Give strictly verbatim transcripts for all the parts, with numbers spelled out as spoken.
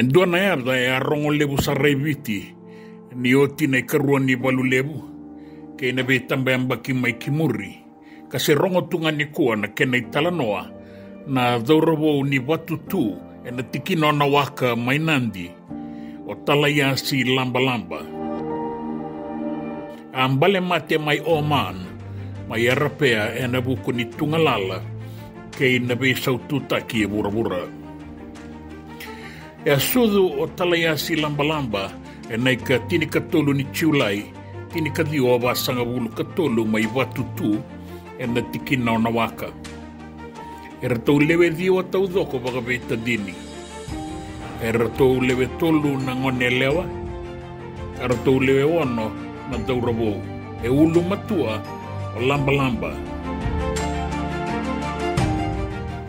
E dua na yaca e a rogo levu sara e Viti ni oti na ikarua ni valu levu kei na veitabayabaki mai ki muri, ka se rogo tu ga nikua na kena italanoa na cauravou ni Vatutu ena tikina o Nawaka mai Nadi, o Talaiasi Labalaba. A bale mate mai Oman, mai Arapea ena vuku ni tugalala kei na veisaututaki e vuravura. E a sucu o Talaiasi Labalaba ena ika tinikatolu ni Julai, tinikaciwa vasagavulu ka tolu mai Vatutu ena tikina o Nawaka. E ratou lewe ciwa taucoko vakaveitacini. E ratou lewe tolu na gone yalewa, e ratou lewe ono na cauravou. E ulumatua o Labalaba,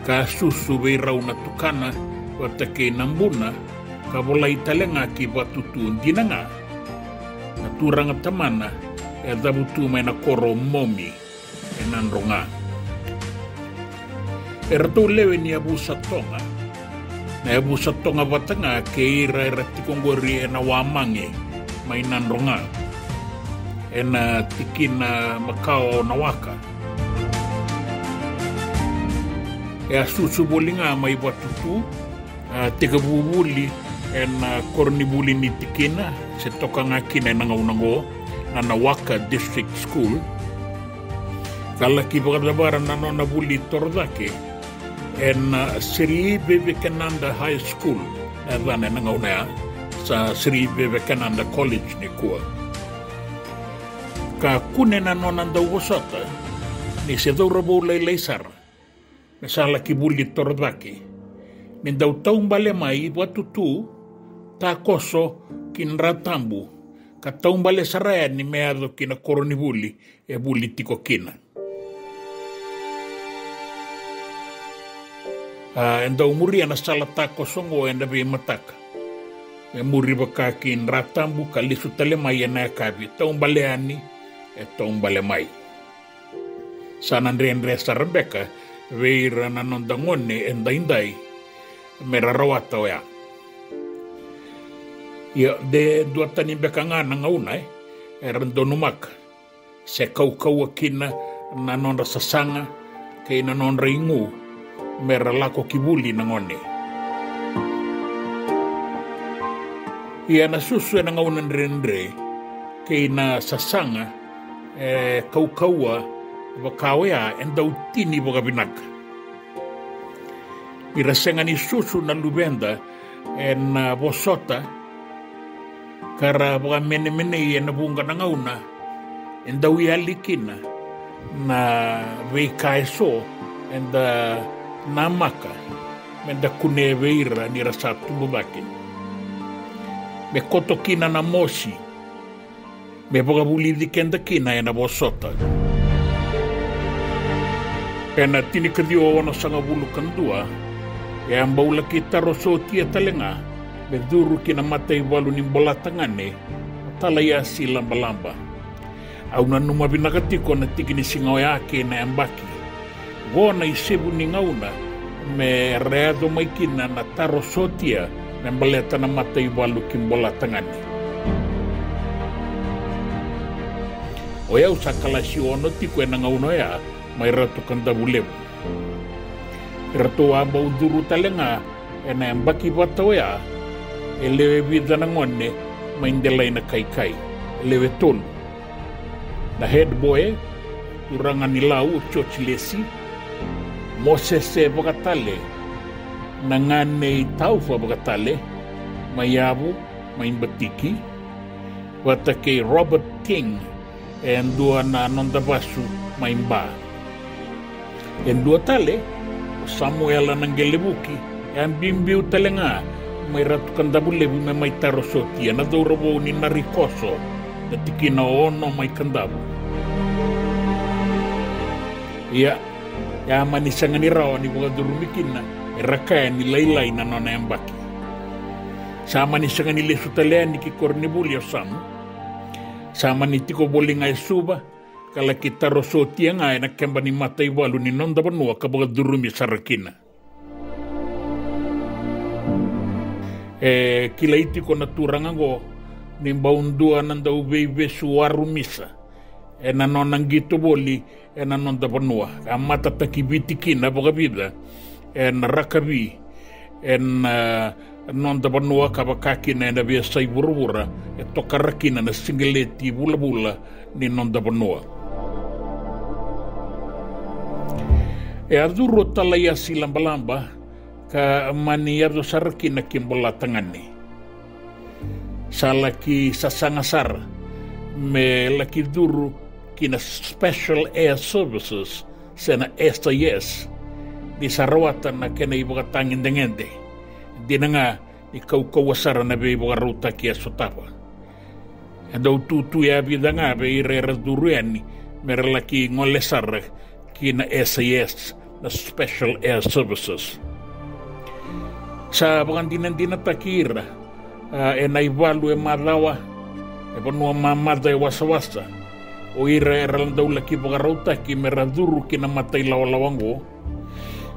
ka susu vei rau na tukana vata kei na buna, ka volai tale ga ki Vatutu. Dina ga, na turaga tamana e a cavutu mai na koro o Momi e Nadroga. E ratou lewe ni yavusa Toga. Na yavusa Toga vata ga kei ira era tiko oqori ena wamage mai Nadroga, ena tikina makawa o Nawaka. E a susu voli ga mai Vatutu, a tekivu vuli ena koronivuli ni tikina, se toka ga kina ena gauna oqo na Nawaka District School. Ka laki vakacavara na nona vuli torocake ena Sri Vivekananda High School, na yacana ena gauna ya, sa Sri Vivekananda College nikua. Ka kune na nona dauvosota ni se cauravou lailai sara me sa laki vuli torocake, me dau taubale mai Vatutu, takoso ki Dratabu, ka taubale sara yani me yaco ki na koronivuli e vuli tiko kina. A, e dau muria na sala takoso oqo ena veimataka, me muri vaka ki Dratabu ka lesu tale mai ena yakavi, taubale yani, e taubale mai. Sa na dredre sara beka vei ira na noda gone e daidai me ra rawata oya. Ia, de duatani beka ga na gauna, e, era donumaka se kaukauwa kina na nodra sasaga kei na nodra igu me ra lako ki vuli na gone. Ia, na susu ena gauna dredre kei na sasaga e kaukauwa vaka oya e dau tini vakavinaka. Ni ra sega ni susu na luveda ena vosota ka ra vakamenemenei ena vuqa na gauna, e dau yali kina na veika eso eda namaka me da kunea vei ira ni ra sa tubu cake. Me koto kina na mosi, me vakavulici keda kina ena vosota. Ena tinikaciwa onosagavulu ka dua, e a bau laki taro sotia tale ga me curu ki na mataivalu ni Bolatagane o Talaiasi Labalaba. Au nanuma vinaka tiko na tiki ni siga oya kei na yabaki. Qo na isevu ni gauna me ra yaco mai kina na taro sotia me baleta na mataivalu ki Bolatagane. O yau sa kalasi ono tiko ena gauna oya mai Ratu Kadavulevu. Eratou a bau curu tale ga ena yabaki vata oya e lewe vica na gone mai Delainakaikai, e lewe tolu. Na head boy, turaga ni Lau, o George Lesi, Mosese Vakatale, na gane i Taufa Vakatale, mai Yavu, mai Batiki, vata kei Robert King, e dua na noda vasu mai Ba. E dua tale, o Samuela Naqelevuki, e a biubiu tale ga mai Ratu Kadavulevu me mai taro sotia, na cauravou ni Narikoso, na tikina o Ono mai Kadavu. Ia, e a mani sega ni rawa ni vakacurumi kina, e ra kaya ni lailai na nona yabaki. Sa mani sega ni lesu tale yani ki koronivuli o Samu. Sa mani tiko voli ga e Suva, ka laki taro sotia ga ena keba ni mataivalu ni noda vanua ka vakacurumi sara kina. E kilai tiko na turaga oqo ni bau dua na dauveivesu warumisa ena nona qito voli ena noda vanua, ka matataki Viti kina vakavica ena rakavi ena noda vanua, ka vaka kina ena veiyasai vuravura e tokara kina na siqeleti vulavula ni noda vanua. E a curu o Talaiasi Labalaba ka mani yaco sara kina ki Bolatagane. Sa laki sasaga sara me laki curu ki na Special Air Services, se na S A S, ni sa rawata na kena ivakatagedegede. Dina ga ni kaukauwa sara na veivakarautaki e sotava. E dau tutu yavica ga vei ira era curu yani me ra laki gole sara ki na S A S, na Special Air Services. Sa vakadinadinataki ira, a, ena ivalu e macawa, e vanua mamaca e wasawasa, o ira era dau laki vakarautaki me ra curu ki na matailawalawa oqo.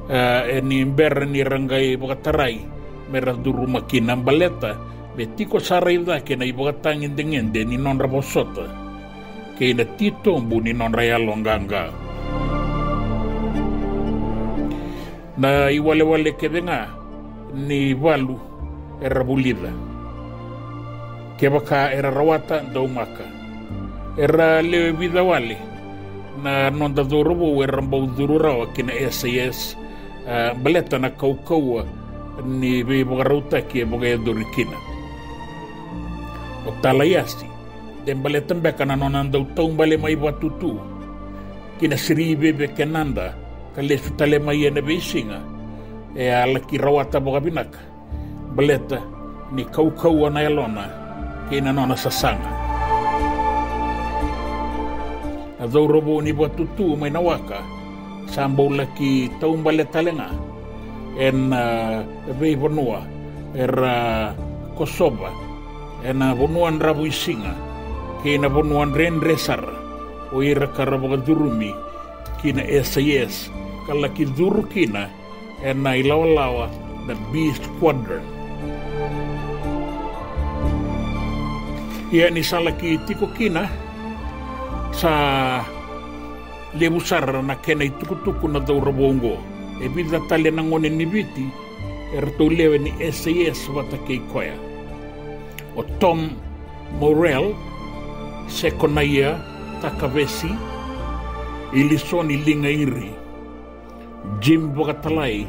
A, e ni bera ni ra qai vakatarai me ra curuma kina, baleta me tiko sara i cake na ivakatagedegede ni nodra vosota kei na titobu ni nodra yaloqaqa. Na iwalewale kece ga ni valu era vulica. Kevaka era rawata, daumaka. Era lewe vica wale na noda cauravou era bau curu rawa ki na S A S, a, baleta na kaukauwa ni veivakarautaki e vakayacori kina. O Talaiasi, de baleta beka na nona dau taubale mai Vatutu ki na Sri Vivekananda ka lesu tale mai ena veisiga, e a laki rawata vakavinaka baleta ni kaukauwa na yalona kei na nona sasaga. Na cauravou ni Vatutu mai Nawaka sa bau laki taubale tale ga ena, a, veivanua era kosova ena vanua dravuisiga kei na vanua dredre sara, o ira ka ra vakacurumi ki na S A S ka laki curu kina ena ilawalawa na B Squadron. Ia ni sa laki tiko kina, sa levu sara na kena itukutuku na cauravou oqo. E vica tale na gone ni Viti eratou lewe ni S A S vata kei koya. O Tom Morrell, Sekonaia Takavesi, Ilisoni Ligairi, Jim Vakatalai,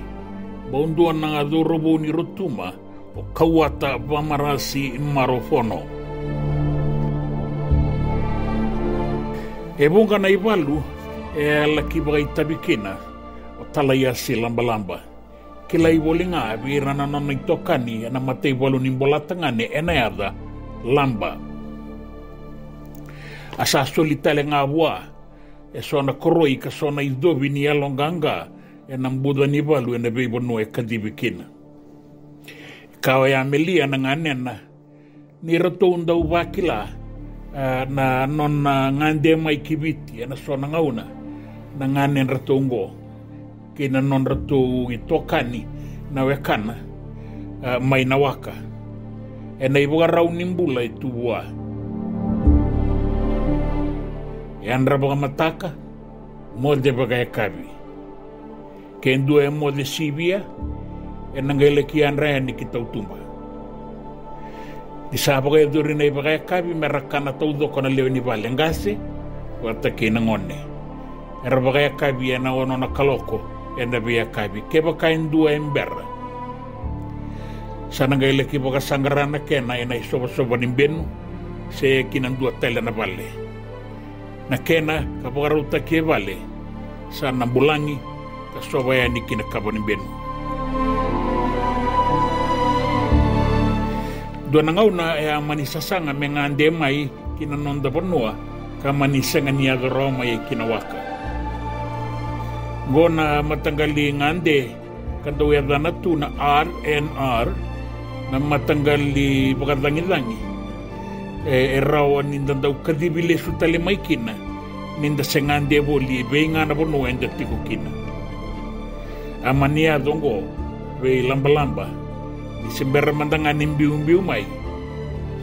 bau dua na cauravou ni Rotuma, o Kauata Vamarasi Marofono. E vuqa na ivalu e laki vakaitavi kina o Talaiasi Labalaba. Kilai voli ga vei ira na nona itokani ena mataivalu ni Bolatagane ena yaca Laba. A sa soli tale ga vua e so na koroi ka so na icovi ni yaloqaqa ena buca ni valu ena veivanua e kacivi kina. Ka oya me lia na ganena ni ratou dau vakila, a, na nona gade mai ki Viti ena so na gauna na ganedratou oqo kei na nodratou itokani na wekana, a, mai Nawaka ena ivakarau ni bula e tu vua. Yadra vakamataka, moce vakayakavi. Ke dua e moce sivia, ena qai laki yadra yani ki tautuba. Ni sa vakayacori na ivakayakavi me ra kana taucoko na lewe ni vale, qase vata kei na gone. Era vakayakavi ena ono na kaloko ena veiyakavi, kevaka e dua e bera. Sa na qai laki vakasaqara na kena ena isovasova ni benu se ki na dua tale na vale. Na kena ka vakarautaki e vale sa na bulagi ka sova yani ki na kava ni benu. Dua na gauna e a mani sasaga me gade mai ki na noda vanua ka mani sega ni yaco rawa mai ki Nawaka. Qo na mataqali gade ka dau yacana tu na R N R, na mataqali vakacagicagi. E, e rawa ni da dau kacivi lesu tale mai kina ni da se gade voli e vei ga na vanua eda tiko kina. A mani yaco oqo vei Labalaba Ni se bera mada ga ni biubiu mai,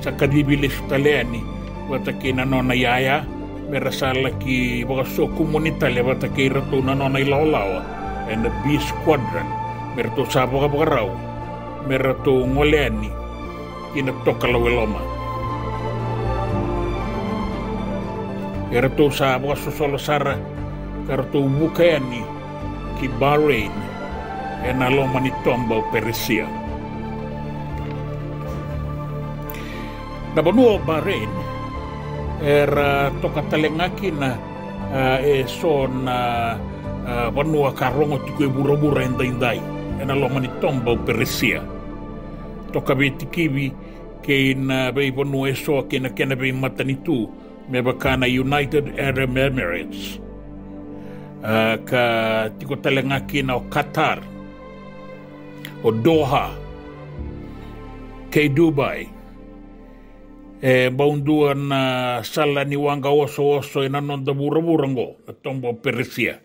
sa kacivi lesu tale yani vata kei na nona iyaya, me ra sa laki vakasokumuni tale vata kei iratou na nona ilawalawa ena B Squadron, me ratou sa vakavakarau me ratou gole yani ki na tokalau e loma. Eratou sa vakasosolo sara ka ratou vuka yani ki Bahrain, ena loma ni toba o Peresia. Na vanua o Bahrain era toka tale ga kina, a, e so na, a, vanua ka rogo tiko e vuravura edaidai, ena loma ni toba o Peresia. Toka veitikivi kei na veivanua e so kei na kena veimatanitu, me vaka na United Arab Emirates, a, ka tiko tale ga kina o Qatar, o Doha, kei Dubai. E bau dua na sala ni waqa osooso ena noda vuravura oqo, na toba o Peresia.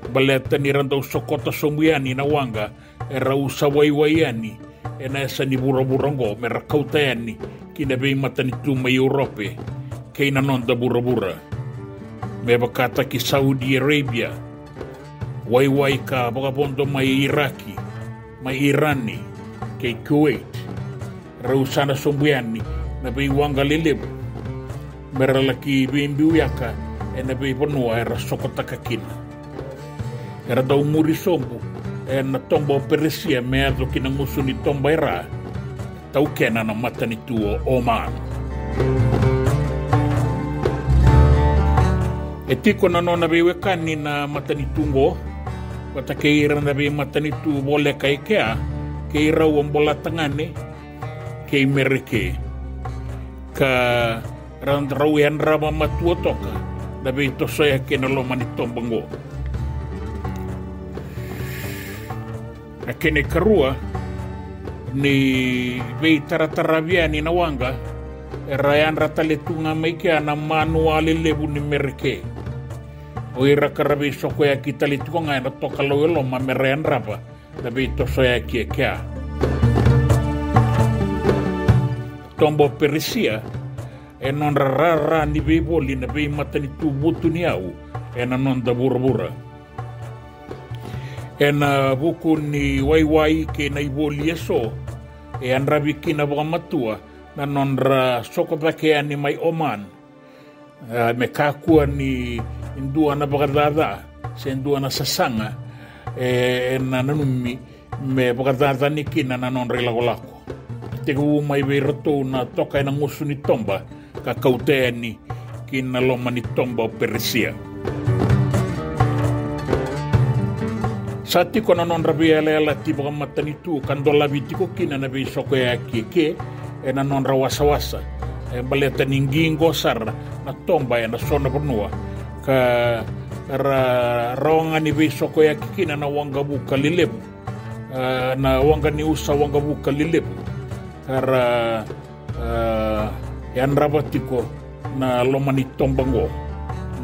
Baleta ni ra dau sokota sobu yani na waqa, e rau sa waiwai yani ena yasa ni vuravura oqo, me ra kauta yani ki na veimatanitu mai Europe kei na noda vuravura, me vakataki Saudi Arabia, waiwai ka vakavodo mai Iraki, mai Irani, kei Kuwait. Rau sa na sobu yani na veiwaqa lelevu me ra laki veibiuyaka ena veivanua era sokotaka kina. Era dau muri sobu ena toba o Peresia me yaco ki na gusu ni toba e ra, taukena na matanitu o Oman. E tiko na nona veiwekani na matanitu oqo vata kei ira na veimatanitu voleka e kea, kei rau o Bolatagane kei Mereke, ka ra drau yadrava matua toka na veitosoyaki ena loma ni toba oqo. Na kena ikarua, ni veitarataravi yani na waqa, era yadra tale tu ga mai kea na manua lelevu ni Mereke. O ira ka ra veisokoyaki tale tiko ga ena tokalau e loma me ra yadrava na veitosoyaki e kea. Toba o Peresia, e nodra rara ni veivoli na veimatanitu vutuniyau ena noda vuravura. Ena vuku ni waiwai kei na ivoli e so, e yadravi kina vakamatua na nodra soko cake yani mai Oman, a, me kakua ni dua na vakacaca se dua na sasaga, e, ena nanumi me vakacacani kina na nodra ilakolako. Tekivu mai vei iratou na toka ena gusu ni toba ka kauta yani ki na loma ni toba o Peresia. Sa tiko na nodra veiyalayalati vakamatanitu ka dolavi tiko kina na veisokoyaki e ke ena nodra wasawasa. E baleta ni qiqo sara na toba ena so na vanua, ka ra rawa ga ni veisokoyaki kina na waqavuka lelevu, a, na waqa ni usa waqavuka lelevu, ka ra, a, yadrava tiko na loma ni toba oqo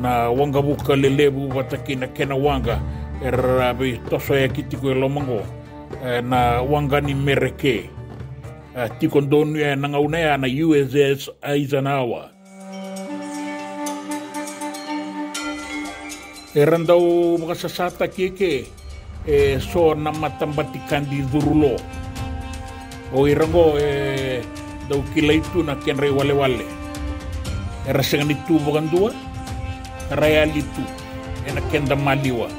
na waqavuka lelevu vata kei na kena waqa era veitosoyaki tiko e loma oqo, e, na waqa ni Mereke. A, tiko donuya ena gauna ya na U S S Eisenhower. Era dau vakasasataki e ke e so na matabatikadi curu lo. O ira oqo e dau kilai tu na kedra iwalewale. Era sega ni tu vakadua, ra yali tu ena keda maliwa.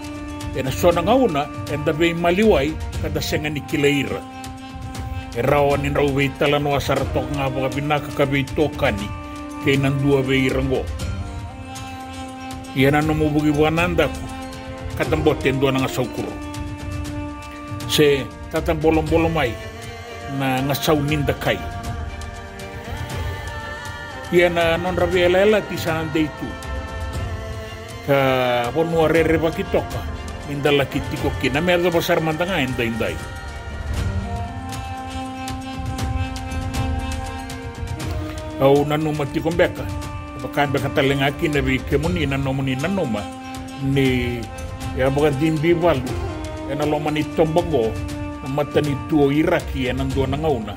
Ena so na gauna eda veimaliwai ka da sega ni kilai ira. E rawa ni drau veitalanoa sara toka ga vakavinaka ka veitokani kei na dua vei ira oqo. Ia na nomu vuki vakanadaku, katabote e dua na gasau kuro, se tatabolobolo mai na gasau ni dakai. Ia na nodra veiyalayalati sa na dei tu ka vanua rerevaki toka ni da laki tiko kina me yacova sara mada ga e daidai. Au nanuma tiko beka, vaka beka tale ga kina vei kemuni na nomuni nanuma, ni a vakacibi valu ena loma ni toba oqo na matanitu o Iraki ena dua na gauna.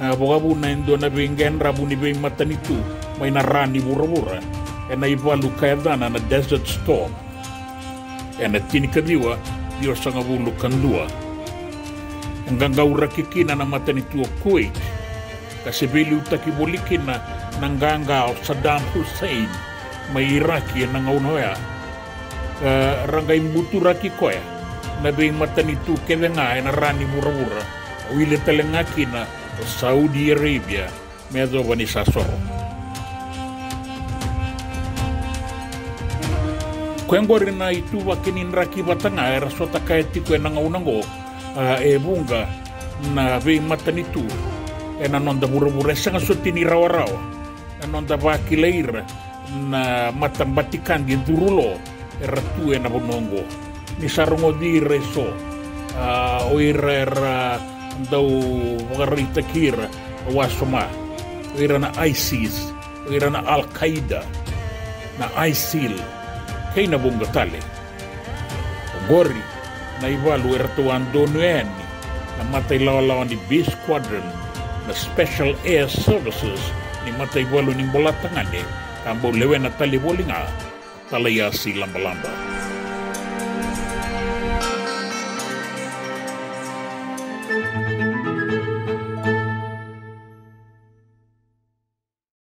A vakavuna e dua na veiqaravi ni veimatanitu mai na ra ni vuravura ena ivalu ka yacana na Desert Storm. Ena tinikaciwa ciwasagavulu ka dua, e qaqauraki kina na matanitu o Kuwait, ka se veiliutaki voli kina na qaqa o Saddam Hussein mai Iraki ena gauna oya. Ka ra qai buturaki koya na veimatanitu kece ga ena ra ni vuravura, a wili tale ga kina o Saudi Arabia me yacova ni sa soro. Koya oqori na ituvaki ni draki vata ga era sota kaya tiko ena gauna oqo, a, e vuqa na veimatanitu ena noda vuravura. E sega soti ni rawarawa na noda vakilai ira na matabatikadi curu lo era tu ena vanua oqo. Ni sa rogoci ira eso, a, o ira era dau vakaraitaki ira wasoma, o ira na ISIS, o ira na Al-Qaeda, na ISIL, kei na vuqa tale. Oqori na ivalu eratou a donuya yani na matailawalawa ni B Squadron, na Special Air Services ni mataivalu ni Bolatagane, ka bau lewena tale voli ga Talaiasi Labalaba.